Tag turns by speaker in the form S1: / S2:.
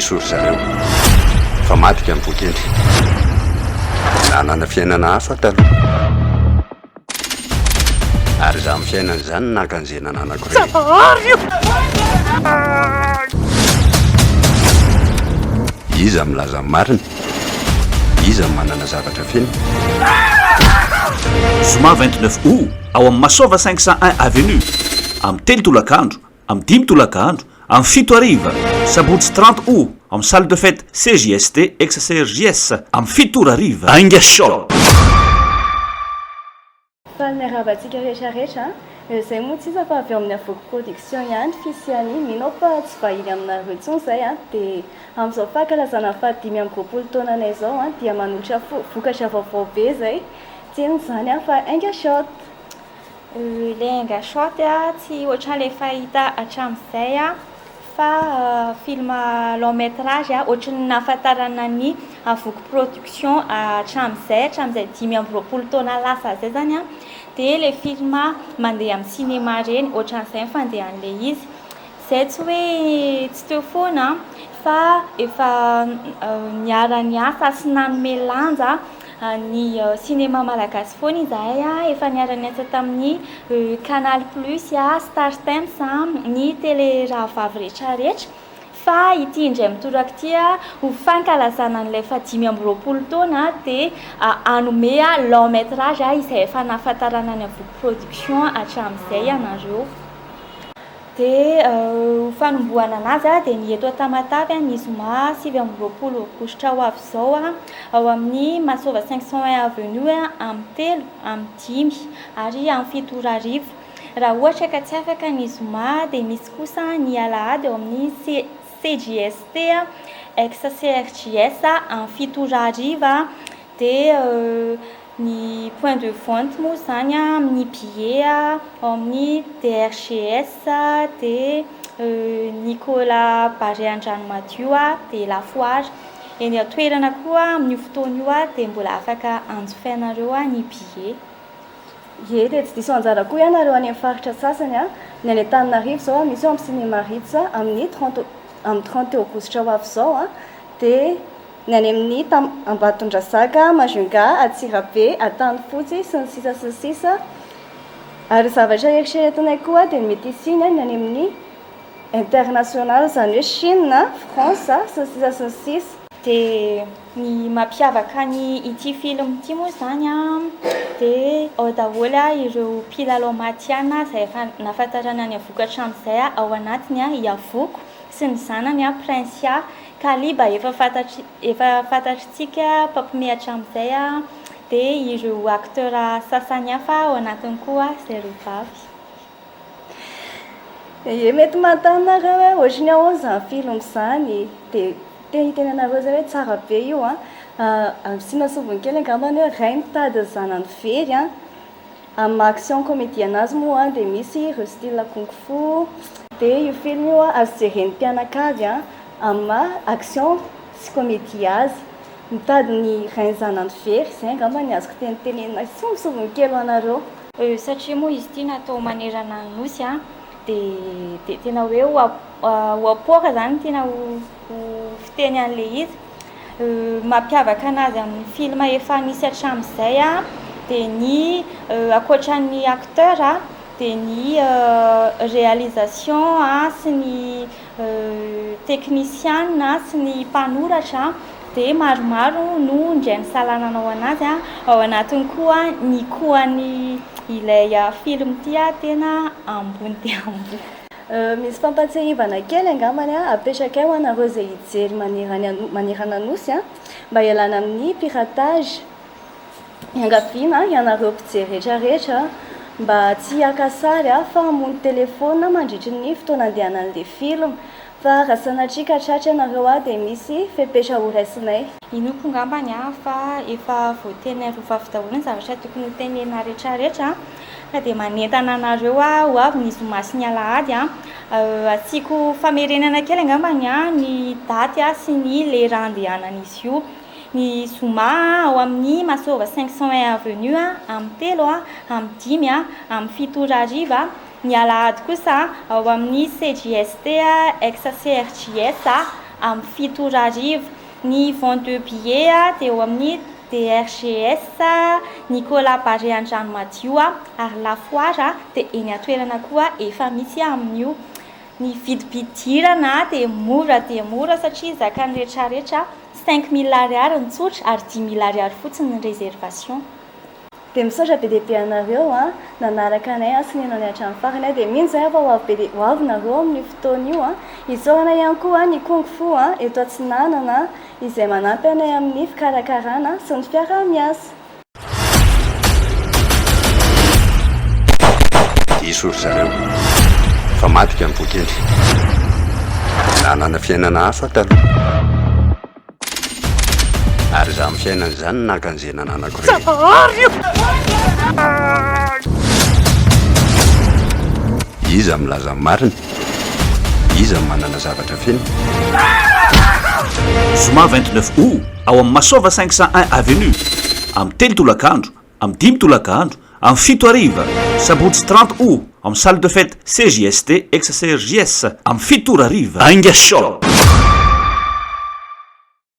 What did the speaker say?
S1: Diso ry zareo fa madika ny voakendry. Nanana fiainana hafa taloha. Ary izany fiainana izany no naka an'izay nananako rehetra. Iza milaza ny marina? Iza no manana zavatra feno?
S2: Zoma 29 août ao amin'ny Masova 501 Avenue, amin'ny telo tolakandro, amin'ny dimy tolakandro, amin'ny fito hariva, sabotsy 30 août, ao amin'ny salle de fête CJST ex CRJS, amin'ny fito ora hariva. Ainga Shop!
S3: Faly miarahaba antsika rehetra rehetra an! Izay moa tsy iza fa avy ao amin'ny Avoky Production ihany, Fisiani, mino aho fa tsy vahiny aminareo intsony izay an! Dia amin'izao fankalazana ny faha 25 taonanay izao an, dia manolotra vokatra vaovao be izay, tsy inona izany an fa Ainga Shot!
S4: Ilay Ainga Shot tsy ohatran'ilay fahita hatramin'izay fa film long métrage ohatran'ny nahafantarana ny Avoko Production hatramin'izay, hatramin'izay 25 taona lasa izay izany dia ilay film mandeha amin'ny cinéma ireny, ohatran'izay ny fandehan'ilay izy. Izay tsy hoe tsy teo foana fa efa niara-niasa sy nanome lanja ny cinéma malagasy foana izahay, efa niara-niasa tamin'ny Canal Plus, Star Times, ny télé rahavavy rehetrarehetra, fa ity indray mitoraka ity ho fankalazana an'ilay faha 25 taona dia hanome long métrage izay efa nahafantarana ny Avoko Production hatramin'izay ianareo. Dia ho fanombohana anazy dia ny eto Tamatave ny zoma 29 aogositra ho avy izao ao amin'ny Masova 501 Avenue amin'ny telo, amin'ny dimy ary amin'ny fito ora hariva. Raha ohatra ka tsy afaka ny zoma dia misy kosa ny alahady ao amin'ny CJST ex CRJS amin'ny fito ora hariva dia Ny point de vente moa izany amin'ny billet ao amin'ny DRGS dia Nicolas Barré Andranomadio dia La Foire. Eny an-toerana koa amin'io fotoana io dia mbola afaka anjifainareo ny billet.
S3: Ie, dia tsy diso anjara koa ianareo any amin'ny faritra sasany an! Ny any Antananarivo izao misy eo amin'ny Cinéma Ritz amin'ny 30 amin'ny 30 aogositra ho avy izao an! Dia Ny any amin'ny tam Ambatondrazaka, Majunga, Antsirabe, Antanifotsy, sy ny sisa sy ny sisa Ary zavatra eritreretinay koa dia ny mety hisiany ny any amin'ny international, izany hoe Chine, France, sy ny sisa sy ny sisa.
S4: Dia ny mampiavaka ny ity film ity moa izany an, dia ao daholo ireo mpilalao matihanina izay efa nahafantarana ny Avoko hatramin'izay ao anatiny, i Avoko sy ny zanany Princia, Kaliba efa fantatry efa fantatritsika mpampime hatramin'izay a, dia ireo acteur sasany hafa ao anatiny koa izay roa vavy.
S3: Ie mety manontany nareo hoe ohatry ny ahoana izany film izany, dia te hiteny anareo zay hoe tsara be io an, asiana sombiny kely angambany hoe ray mitady ny zanany very an, Amin'ny maha action comédie anazy moa dia misy ireo style kung fu. Dia io film io azo jeren'ny mpianakavy amin'ny maha action sy comédie azy. Mitady ny rain-janany very, izay angamba ny azoko tenitenenina sombinsombiny kely ho anareo.
S4: Satria moa izy ity natao manerana ny Nosy dia dia tena hoe ho ho apoaka izany no tena ho ho fiteny an'ilay izy. Mampiavaka anazy amin'ny film efa nisy hatramin'izay dia ny ankoatra ny acteur dia ny réalisation sy ny teknisiana sy ny mpanoratra dia maromaro no indray nisalahy nanao anazy. Ao anatiny koa ny kohan'ny ilay film ity tena ambony dia ambony.
S3: Misy fampatsiahivana kely angambany apetrakay ho anareo izay hijery manerana Nosy mba hialana amin'ny piratage. Iangaviana ianareo mpijery rehetra rehetra mba tsy haka sary fa hamono telephone mandritry ny fotoana andehanan'ilay film fa raha sanatria ka tratra ianareo dia misy fepetra horaisinay.
S4: Inoako angambany fa efa voateninay roa vavy daholo ny zavatra tokony ho tenenina rehetra rehetra ka dia manentana anareo ho avy ny zoma sy ny alahady. Asiako famerenana kely angambany ny daty sy ny lera andehanan'izy io. Ny zoma ao amin'ny Masova 501 avenue amin'ny telo, amin'ny dimy, amin'ny fito ora hariva. Ny alahady kosa ao amin'ny CJST ex CRJS. amin'ny 7 ora hariva. Ny vente de billets dia eo amin'ny DRGS, Nicolas Barré Andranomadio ary La Foire dia eny an-toerana koa efa misy amin'io. Ny vidim-pidirana dia mora dia mora satria zakan'ny retraretra, 5000 ariary ny tsotra ary 5000 ariary fotsiny ny réservation.
S3: Dia misaotra be dia be anareo an, nanaraka anay an sy nihaino anay hatramin'ny farany an, dia mino izahay fa ho avy be dia ho avy nareo amin'io fotoana io an. Isaorana ihany koa ny Kung Fu an, eto Atsinanana izay manampy anay amin'ny fikarakarana sy ny fiaraha-miasa.
S1: Diso ry zareo. Fa madika ny voakendry. Nanana fiainana hafa taloha. Ary izany fiainana izany no naka an'izay nananako rehetra. Iza milaza ny marina? Iza no manana zavatra feno?
S2: Zoma 29 août ao amin'ny Masova 501 Avenue, amin'ny 3 tolakandro, amin'ny 5 tolakandro, amin'ny 7 hariva, sabotsy 30 août amin'ny salle de fête CJST ex CRJS amin'ny 7 ora hariva. Ainga Shop!